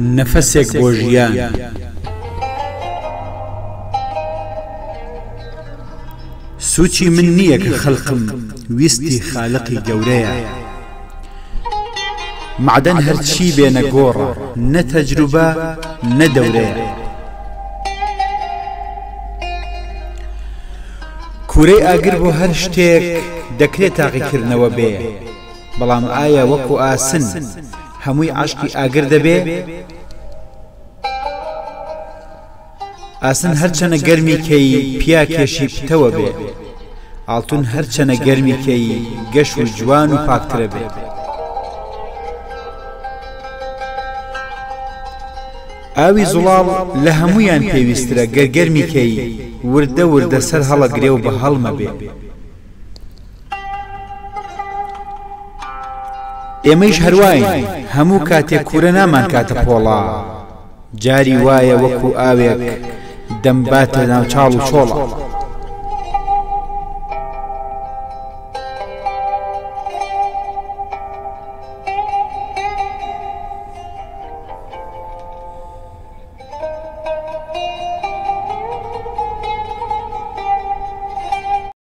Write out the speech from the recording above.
نەفەسێک بۆ ژیان. سوچی من نییە کە خەلقم ویستی خالقی گەورەیە. مەعدەن هەرچی بێ نەگۆڕە نە تەجروبە نە دەورەیە. کوورەی ئاگر بۆ هەر شتێک دەکرێ تاقیکردنەوە بێ، بەڵام ئایا وەکو ئاسن هەمووی عەشقی ئاگر دەبێ؟ ئاسن هەرچەنە گەرمی کەی پیا کێشی پتەوە بێ، ئاڵتون هەرچەنە گەرمی کەی گەش و جوان و پاکترە بێ. ئاوی زوڵاڵ لە هەموویان پێویسترە گەر گەرمی کەی وردە وردە سەر هەڵەگرێ و بە هەڵمە بێ. ئێمەیش هەرواین هەموو کاتێ کوورە نامانکاتە پۆڵا جاری وایە وەکوو ئاوێک دەمباتە ناو چاڵ و چۆڵا.